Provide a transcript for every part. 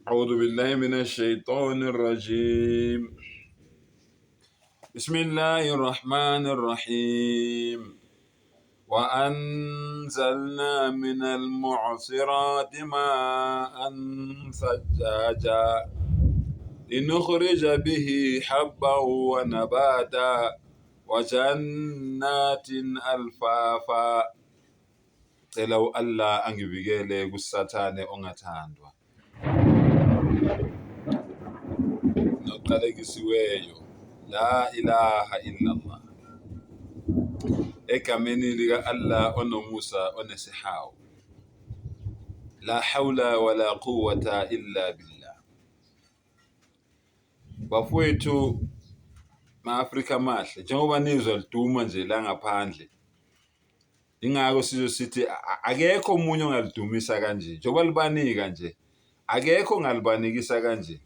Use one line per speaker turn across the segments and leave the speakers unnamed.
أعوذ بالله من الشيطان الرجيم بسم الله الرحمن الرحيم وأنزلنا من المعصرات ماء ثجاجا لنخرج به حبا ونباتا وجنات ألفافا. Cela u-Allah angivikele kuSathane ongathandwa noqalekisiweyo. La ilaha illallah. Egameni lika-Allah onomusa onesihawu. La hawla wala quwwata illa billah. Bafowethu ma-Afrika amahle, njengoba nizwa liduma nje la ngaphandle, Ingakho sizwe sithi akekho omunye ongalidumisa kanje njengoba libanika nje, akekho ongalibanikisa kanje,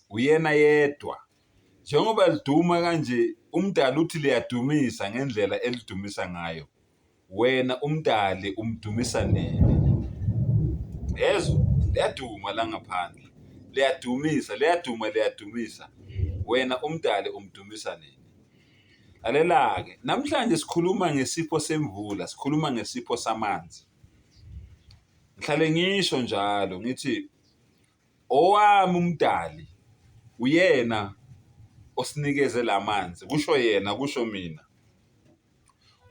uyena yedwa. Njengoba liduma kanje, uMdali uthi liyadumisa ngendlela elidumisa ngayo. Wena uMdali umdumisa nini? Yezwa, liyaduma la ngaphandle, liyadumisa, liyaduma, liyadumisa. Wena uMdali umdumisa nini? Lalela-ke, namhlanje sikhuluma ngesipho semvula, sikhuluma ngesipho samanzi. Ngihlale ngisho njalo ngithi owami uMdali uyena osinikeze la manzi, kusho yena, kusho mina.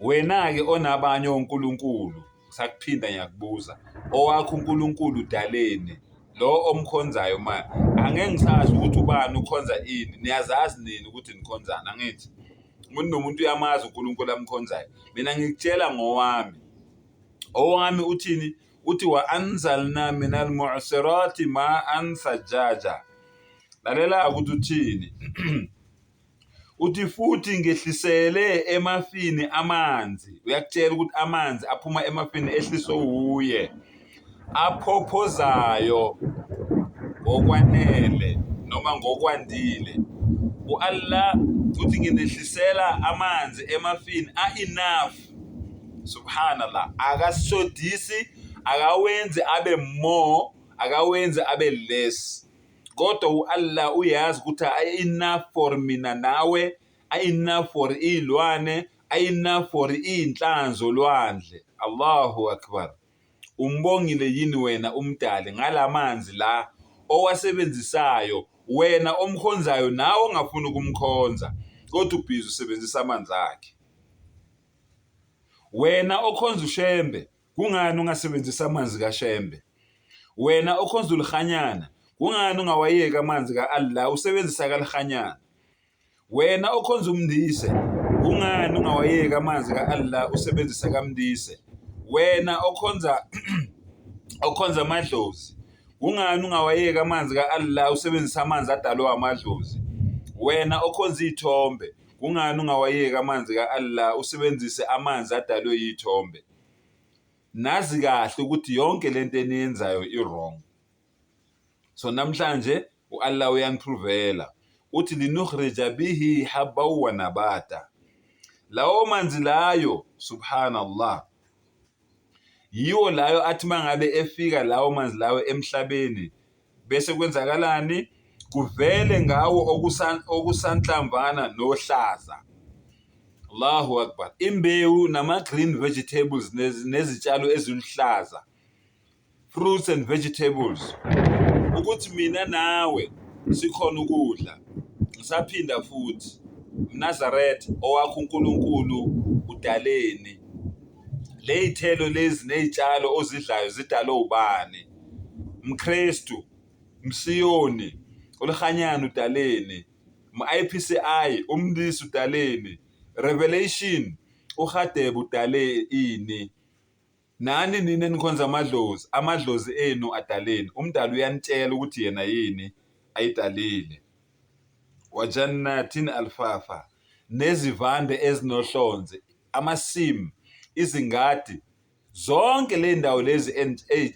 Wena-ke onabanye onkulunkulu, ngisakuphinda ngiyakubuza, owakho uNkulunkulu udaleni? Lo omkhonzayo ma angeke ngisazi ukuthi ubani ukhonza ini, niyazazi nini ukuthi nikhonzani, angithi? Umuntu nomuntu uyamazi uNkulunkulu amkhonzayo. Mina ngikutshela ngowami. Owami uthini? Uthi wa anzalna minal mu'sirati ma'an sajaja. Lalela ukuthi uthini. Uthi futhi ngehlisele emafini amanzi. Uyakutshela ukuthi amanzi aphuma emafini ehliswe wuye. Aphophozayo ngokwanele noma ngokwandile. U-Allah uthi nginehlisela amanzi emafini a-enough. Subhanallah. Akasishodisi, akawenzi abe more, akawenzi abe less. Kodwa u-Allah uyazi ukuthi a-enough for mina nawe, a-enough for iy'lwane, a-enough for iy'nhlanzi olwandle. Allahu Akbar. Umbongile yini wena uMdali ngala manzi la owasebenzisayo wena omkhonzayo nawe ongafuni ukumkhonza kodwa ubhizi usebenzisa amanzi akhe. Wena okhonza uShembe Kungani ungasebenzisi amanzi kaShembe? Wena okhonza uLihanyana, kungani ungawayeki amanzi ka-Allah usebenzisa kaLihanyana? Wena okhonza uMndise, kungani ungawayeki amanzi ka-Allah usebenzisa kaMndise? Wena okhonza okhonza amadlozi, kungani ungawayeki amanzi ka-Allah usebenzisa amanzi adalwe amadlozi? Wena okhonza iy'thombe, kungani ungawayeki amanzi ka-Allah usebenzise amanzi adalwe yiy'thombe? Nazi kahle ukuthi yonke lento eniyenzayo i-wrong. So namhlanje u-Allah uyaniprovela uthi linukhrija bihi habba wa nabata. Lawo manzi layo subhanallah yiwo layo athi mangabe efika lawo manzi lawo emhlabeni Bese kwenzakalani? Kuvele ngawo okusanhlamvana nohlaza. Allahu Akbar. Imbewu nama-green vegetables nezitshalo eziluhlaza. Fruits and vegetables. Ukuthi mina nawe sikhona ukudla. Ngisaphinda futhi. Mnazaretha owakho uNkulunkulu udaleni. Ley'thelo lezi ney'tshalo ozidlayo zidalwe ubani? MKrestu, MSiyoni, uLehanyana udaleni, M-IPCI, uMlisi udaleni, Revelation, uHadebe udale ini? Nani nina enikhonza amadlozi, amadlozi enu adaleni? Umdali uyanitshela ukuthi yena yini ayidalile. Wajannatin alfafa, nezivande ezinohlonze, amasimu, izingadi Zonke le ndawo lezi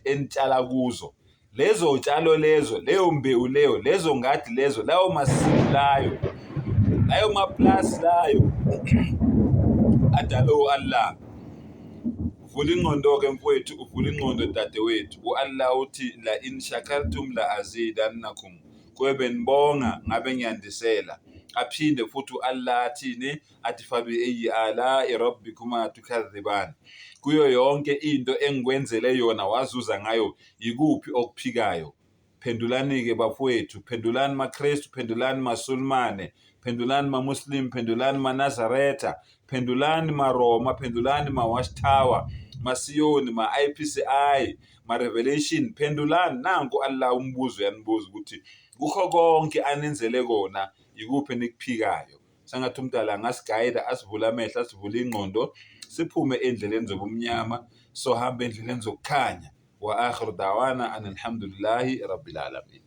enitshala kuzo, lezo tshalo lezo, leyo mbewu leyo, lezo ngadi lezo, lawo masimu layo, layo maplasi layo adalwe u-Allah. Vula ingqondo-ke mfowethu, uvula ingqondo dadewethu. U-Allah uthi la in shakartum la azidannakum, kube benibonga ngabe ngiyandisela. Aphinde futhi u-Allah athini? Athi fabi eyi alai rabbikuma tukadhiban, kuyo yonke into engikwenzele yona wazuza ngayo, yikuphi okuphikayo? Phendulani-ke bafowethu, phendulani maKrestu, phendulani maSulumane, phendulani maMuslim, phendulani maNazaretha, phendulani maRoma, phendulani ma-Watchtower, maSiyoni, ma-IPCI, ma-Revelation, phendulani. Nanku Allah umbuzo uyanibuza ukuthi kukho konke anenzele kona yikuphi enikuphikayo. Sengathi umdala angasigayida, asivule amehlo, asivule ingqondo, siphume endleleni zobumnyama, sohamba endleleni zokukhanya. Wa akhiru dawana anilhamdulillahi rabbil alamin.